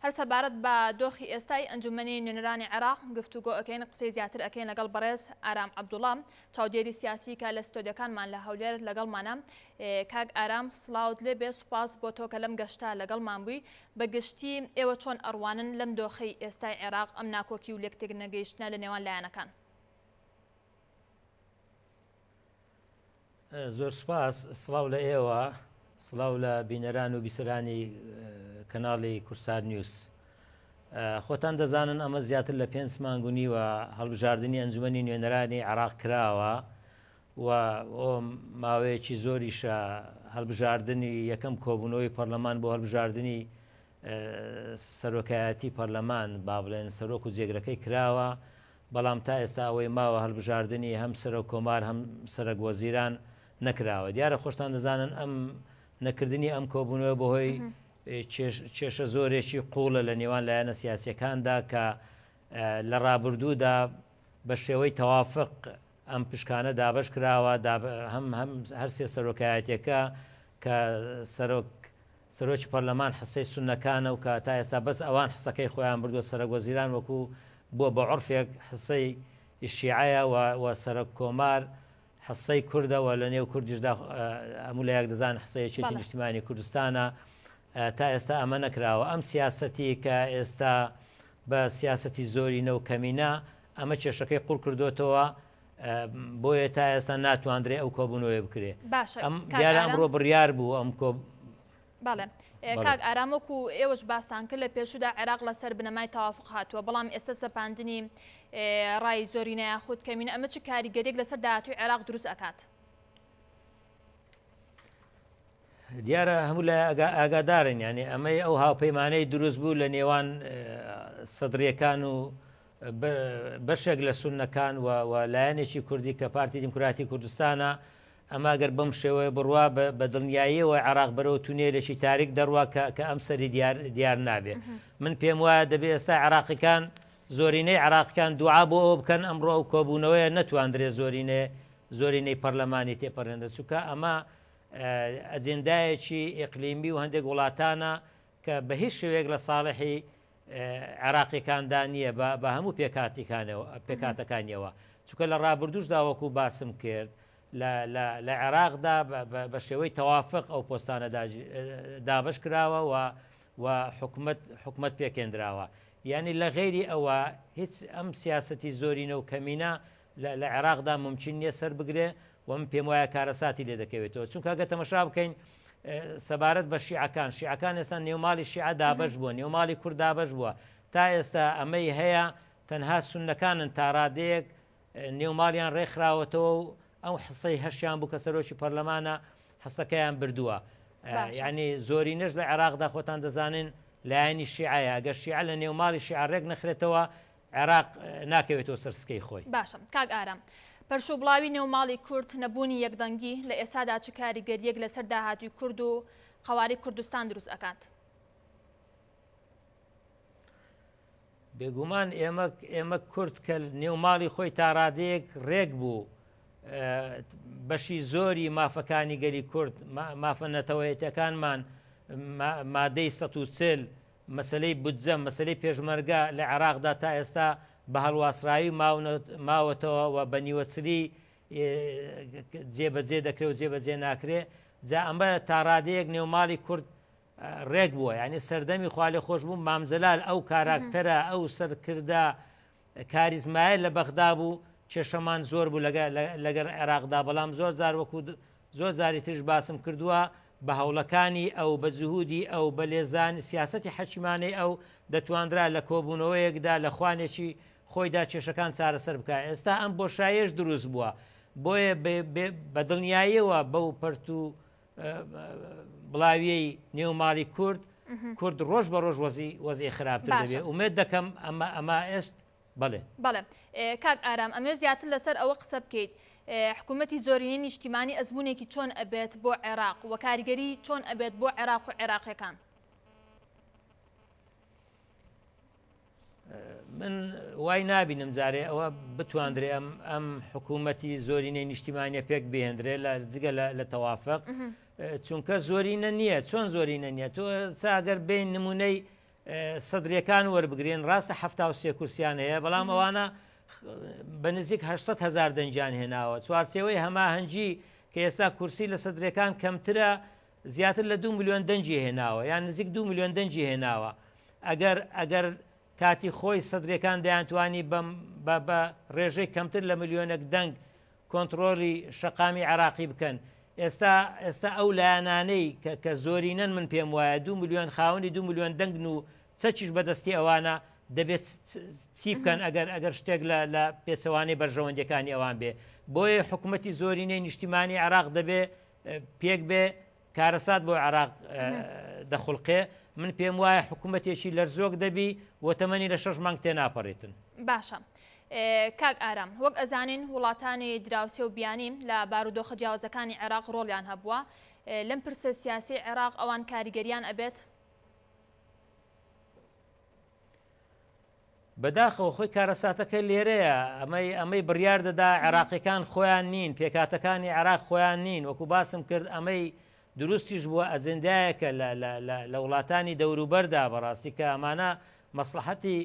هەر سەبارەت بە دۆخی ئێستای ئەنجومەنی نوێنەرانی عێراق گفتوگۆ ئەکەین، قسەی زیاتر ئەکەین لەگەڵ بەڕێز ئارام عەبدوڵا، چاودێری سیاسی کە لە ستۆدیۆکانمان لە هەولێر لەگەڵمانە. کاک ئارام سڵاوت لێ بێ، سوپاس بۆ تۆ کە لەم گەشتە لەگەڵمان بووی. بە گشتی ئێوە چۆن ئەڕوانن لەم دۆخەی ئێستای عێراق، ئەم ناکۆکی و لێکتێکنەگەیشتنە لە نێوان لایەنەکان؟ زۆر سوپاس، سڵاو لە ئێوە، سڵاو لە بینەران و بیسەرانی کەناڵی کورسات نیوز. خۆتان دەزانن ئەمە زیاتر لە پێنج مانگ و نیوە هەڵبژاردنی ئەنجومەنی نوێنەرانی عێراق کراوە و ماوەیەکی زۆریشە هەڵبژاردنی یەکەم کۆبوونەوەی پەرلەمان بۆ هەڵبژاردنی سەرۆکایەتی پەرلەمان با بڵێن سەرۆک و جێگرەکەی کراوە، بەڵام تا ئێستا ئەوەی ماوە هەڵبژاردنی هەم سەرۆک کۆمار هەم سەرەک وەزیران نەکراوە. دیارە خۆشتان دەزانن ئەم نەکردنی ئەم کۆبوونەوە بەهۆی کێشە زۆرێکی قوڵە لە نێوان لایەنە سیاسیەکاندا کە لە ڕابردوودا بە شێوەی تەوافق ئەم پشکانە دابەش کراوە هەم هەم هەرسێ سەرۆکایەتەکە کە سەرۆک سەرۆکی پەرلەمان حسەی سوننەکانە و کە تا ئێستا بەس ئەوان حسەکەی خۆیان بردووە سەرەک وەزیران وەکو بووە بە عورفێک حسەی شیعەیە و و سەرەک کۆمار حسەی کوردە و لە نێو کوردیشدا هەموو لایەک دەزان حسەی یەکێتی نیشتیمانی کوردستانە تا ئێستا ئەمە نەکراوە ئەم سیاسەتی کە ئێستا بە سیاسەتی زۆرینە و کەمینە ئەمە کێشەکەی قوڵ کردوتەوە بۆیە تا ئێستا ناتواندرێ ئەو کۆبوونەوەیە بکرێ. باشە ئەم کاک دیارە ئارام. ئەمڕۆ بڕیار بوو ئەم کۆ بەڵێ بەڵێ. کاک ئارام وەکو ئێوەش باستان کرد لە پێشوودا عێراق لەسەر بنەمای تەوافق هاتووە بەڵام ئێستا سەپاندنی ڕای زۆرینە یاخود کەمینە ئەمە چ کاریگەریەک لەسەر داهاتووی عێراق دروست ئەکات؟ دیارە هەموو لای ئاگادارن یانی ئەمەی ئەو هاوپەیمانەی دروست بوو لە نێوان سەدریەکان و بەشێک لە سوننەکان و لایەنێکی کوردی کە پارتی دیموکراتی کوردستانە، ئەمە گەر بەم شێوەیە بڕوا بە دڵنیاییەوە عێراق بەرەو تونێلێکی تاریک دەڕوا کە ئەم سەری دیار نابێ. من پێم وایە دەبێ ئێستا عێراقیکان زۆرینەی عێراقیکان دوعا بۆ ئەوە بکەن ئەمڕۆ ئەو کۆبوونەوەیە نەتواندرێ زۆرینەی زۆرینەی پەرلەمانی تێپەڕێنرێت چونکە ئەمە ئەجێندایەکی ئیقلیمی و هەندێک وڵاتانە کە بە هیچ شێوەیەک لە ساڵحی عێراقیەکاندا نییە بە هەموو پێکهاتەکانیەوە، چونکە لە ڕابردووشدا وەکو باسم کرد لە عێراقدا بە شێوەی تەوافق ئەو پۆستانە دابەش کراوە و حکومەت پێکهێنراوە. یانی لە غەیری ئەوە هیچ ئەم سیاسەتی زۆرینە و کەمینە لە عێراقدا مومکین نییە سەربگرێ و من پێم وایە کارەساتی لێ دەکەوێتەوە چونکە گە تەمەشا بکەین سەبارەت بە شیعەکان شیعەکان ئێستا نێوماڵی شیعە دابەش بووە نێوماڵی کورد دابەش بووە تا ئێستا ئەمەی هەیە تەنها سوننەکانن تاڕادەیەک نێوماڵیان ڕێکخراوەتەوە و ئەو حسەی هەشیان بوو کە سەرۆکی پەرلەمانە حسەکەیان بردووە یعنی زۆرینەش لە عێراقدا خۆتان دەزانن لایەنی شیعەیە ئەگەر شیعە لە نێوماڵی شیعە ڕێک نەخرێتەوە عێراق ناکەوێتەوە سەر سکەی خۆی. باشە کاک ئارام، پەرشوبڵاوی نێو ماڵی کورد، نەبوونی یەکدەنگی، لە ئێستادا چ کاریگەرییەک لەسەر داهاتووی کورد و قەوارەی کوردستان دروست ئەکات؟ بێگومان ئێمە ئێمە کورد کە نێو ماڵی خۆی تاڕادەیەک ڕێک بوو بەشی زۆری مافەکانی گەلی کورد مافە نەتەوەیەتەکانمان مادەی 140 مەسەلەی بودجە، مەسەلەی پێشمەرگە لە عێراقدا تا ئێستا بە هەڵواسراوی ماوەتەوە و بە نیوەچلی جێبەجێ دەکرێ و جێبەجێ ناکرێ. جا ئەمە تا ڕادەیەک نێوماڵی کورد ڕێک بووە. یانی سەردەمی خوالێخۆشبوو مام جەلال ئەو کاراکتەرە، ئەو سەرکردە کاریزمایە لە بەغدا بوو، کێشەمان زۆر بوو لەگەڵ عێراقدا، بەڵام زۆر جار وەکو زۆر جاری تریش باسم کردووە، بە هەوڵەکانی ئەو، بە جهودی ئەو، بە لێزانی سیاسەتی حەکیمانەی ئەو، دەتوانرا لە کۆبوونەوەیەکدا، لە خوانێکی خۆیدا کێشەکان چارەسەر بکا. ئێستا ئەم بۆشاییەش دروست بووە. بۆیە بە دڵنیاییەوە بەو پەرت و بڵاویەی نێو ماڵی کورد، کورد ڕۆژ بە ڕۆژ وەزی وەزعی خراپتر دەبێ. ئومێد دەکەم ئەمە ئەمە ئێست بەڵێ. بەڵێ کاک ئارام ئەمەوێت زیاتر لەسەر ئەوە قسە بکەیت حکوومەتی زۆرینەی نیشتیمانی ئەزموونێکی چۆن ئەبێت بۆ عێراق و کاریگەری چۆن ئەبێت بۆ عێراق و عێراقیەکان؟ من وای نابینم جارێ ئەوە بتواندرێ ئەم ئەم حکوومەتی زۆرینەی نیشتیمانە پێک بهێندرێ لە جگە لە تەوافق چونکە زۆرینە نییە چۆن زۆرینە نییە تۆ ساگەر بین نمونەی سەدریەکان وەربگرین ڕاستە 73 کورسیان هەیە بەڵام ئەوانە بە نزیک 800 هزار دەنگیان هێناوە چوارچێوەی هەماهەنگی کە ئێستا کورسی لە سەدرەکان کەمترە زیاتر لە دو ملیۆن دەنگی هێناوە یان نزیک دو ملیۆن دەنگی هێناوە ئەگەر ئەگەر کاتی خۆی سەدرەکان دەیانتوانی بەم بە ڕێژەی کەمتر لە ملیۆنێک دەنگ کۆنتڕۆڵی شەقامی عێراقی بکەن ئێستا ئێستا ئەو لایەنانەی کە کە زۆرینەن من پێم وایە دو ملیۆن خاوەنی دو ملیۆن دەنگن و چەکیش بەدەستی ئەوانە دەبێت چی بکەن ئەگەر ئەگەر شتێک لە لە پێچەوانەی بەرژەوەندیەکانی ئەوان بێ بۆیە حکوومەتی زۆرینەی نیشتیمانی عێراق دەبێ پێک بێ کارەسات بۆ عێراق دەخولقێ من پێم وایە حکوومەتێکی لەرزۆک دەبی و تەمەنی لە شەش مانگ تێناپەڕێتن. باشە کاک ئارام وەک ئەزانین وڵاتانی دراوسێ و بیانی لە بارودۆخە جیاوازەکانی عێراق ڕۆڵیان هەبووە لەم پرسە سیاسی عێراق ئەوان کاریگەریان ئەبێت؟ بەداخەوە خۆی کارەساتەکە لێرەیە، ئەمەی ئەمەی بڕیار دەدا عێراقیەکان خۆیان نین، پێکهاتەکانی عێراق خۆیان نین، وەکو باسم کرد ئەمەی دروستیش بووە ئەجندایەکە لە لە لە لە وڵاتانی دەوروبەردا بەڕاستی کە ئەمانە مەسڵەحەتی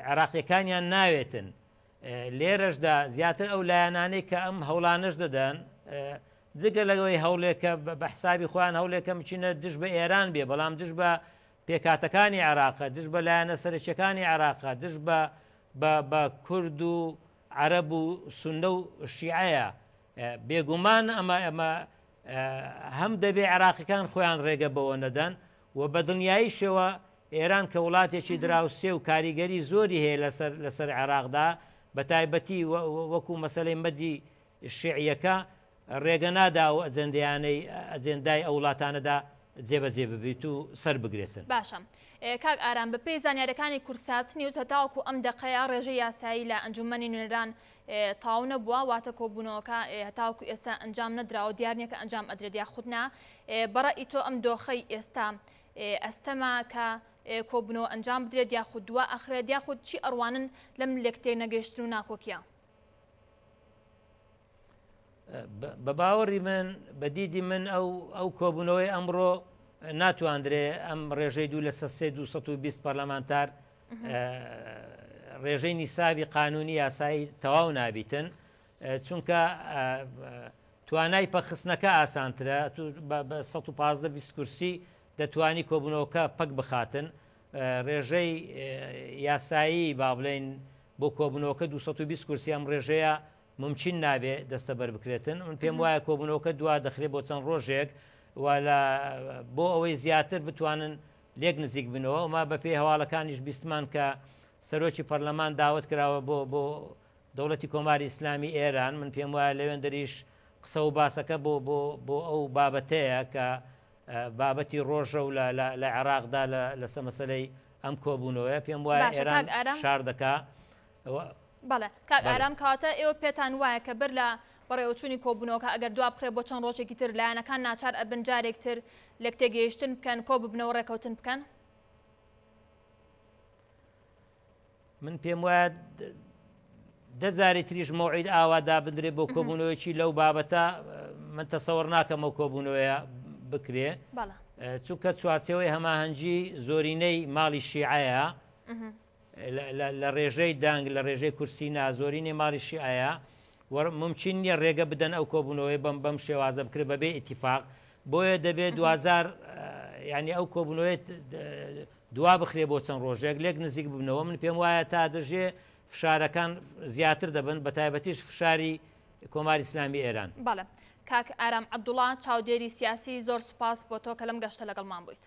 عێراقیەکانیان ناوێتن لێرەشدا زیاتر ئەو لایەنانەی کە ئەم هەوڵانەش دەدەن جگە لەوەی هەوڵێکە بە حسابی خۆیان هەوڵێکە بچینە دژ بە ئێران بێ بەڵام دژ بە پێکهاتەکانی عێراقە، دژ بە لایەنە سەرەکیەکانی عێراقە، دژ بە بە بە کورد و عەرەب و سوننە و شیعەیە. بێگومان ئەمە ئەمە هەم دەبێ عێراقیەکان خۆیان ڕێگە بەوە نەدەن و بە دڵنیاییشەوە ئێران کە وڵاتێکی دراوسێ و کاریگەری زۆری هەیە لەسەر لەسەر عێراقدا بە تایبەتی وەکو مەسەلەی مەدی شیعیەکە ڕێگە نادا ئەو ئەجێندەیانەی ئەجێندای ئەو وڵاتانەدا جێبەجێ ببیت و سەر بگرێتن. باشە کاک ئارام بەپێی زانیاریەکانی کوردسات نیوز هەتاوەکو ئەم دەقەیە ڕێژەی یاسایی لە ئەنجومەنی نوێنەران تەواو نەبووە واتە کۆبوونەوەکە هەتاوەکو ئێستا ئەنجام نەدراوە دیار نییە کە ئەنجام ئەدرێت یاخود نا بەڕەئی تۆ ئەم دۆخەی ئێستا ئەستەمە کە کۆبوونەوە ئەنجام بدرێت یاخود دوا ئەخرێت یاخود چی ئەڕوانن لەم لێکتێنەگەیشتن و ناکۆکیە؟ بە باوەڕی من بە دیدی من ئەو ئەو کۆبوونەوەی ئەمڕۆ ناتواندرێ ئەم ڕێژەی دوو لە سێ 220 پەرلەمانتار ڕێژەی نیسابی قانونی یاسایی تەواو نابیتن چونکە توانای پەخستنەکە ئاسانترە بە 115 20 کورسی دەتوانی کۆبوونەوەکە پەک بخاتن ڕێژەی یاسایی با بڵێین بۆ کۆبوونەوەکە 220 کورسی ئەم ڕێژەیە مومکین نابێ دەستەبەر بکرێتن. من پێم وایە کۆبوونەوەکە دوا دەخرێ بۆ چەند ڕۆژێک و لە بۆ ئەوەی زیاتر بتوانن لێک نزیک بنەوە. ئەوما بە پێی هەواڵەکانیش بیستمان کە سەرۆکی پەرلەمان داوەت کراوە بۆ بۆ دەوڵەتی کۆماری ئیسلامی ئێران. من پێم وایە لەوێندەریش قسە و باسەکە بۆ بۆ بۆ ئەو بابەتەیە کە بابەتی ڕۆژە و لە لە لە عێراقدا لە لەسەر مەسەلەی ئەم کۆبوونەوەیە. پێم وایە باشە ئێران کاک ئارام. فشار دەکا و بەڵێ کاک بەڵێ. ئارام کەواتە ئێوە پێتان وایە کە بەر لە بەڕێوەچوونی کۆبوونەوەکە ئەگەر دوا بخرێت بۆ چەند ڕۆژێکی تر لایەنەکان ناچار ئەبن جارێک تر لێکتێگەیشتن بکەن کۆببنەوە ڕێکەوتن بکەن؟ من پێم وایە دە جاری تریش مەوعید ئاوا دابندرێ بۆ کۆبوونەوەیەکی لەو بابەتە من تەسەوەڕ ناکەم ئەو کۆبوونەوەیە بکرێ چونکە چوارچێوەی هەماهەنگی زۆرینەی ماڵی شیعەیە لە ڕێژەی دەنگ لە ڕێژەی کورسی نا زۆرینەی ماڵی شیعەیە و مومکین نییە ڕێگە بدەن ئەو کۆبوونەوەی بەم بەم شێوازە بکرێت بەبێ ئیتیفاق بۆیە دەبێت دوجار ینی ئەو کۆبوونەوەی دوا بخرێ بۆ چەند ڕۆژێک لێک نزیک ببنەوە من پێم وایە تا دەژێ فشارەکان زیاتر دەبن بە تایبەتیش فشاری کۆماری ئیسلامی ئێران. بەڵێ کاک ئارام عەبدوڵا چاودێری سیاسی زۆر سوپاس بۆ تۆ کە لەم گەشتە لەگەڵمان بوویت.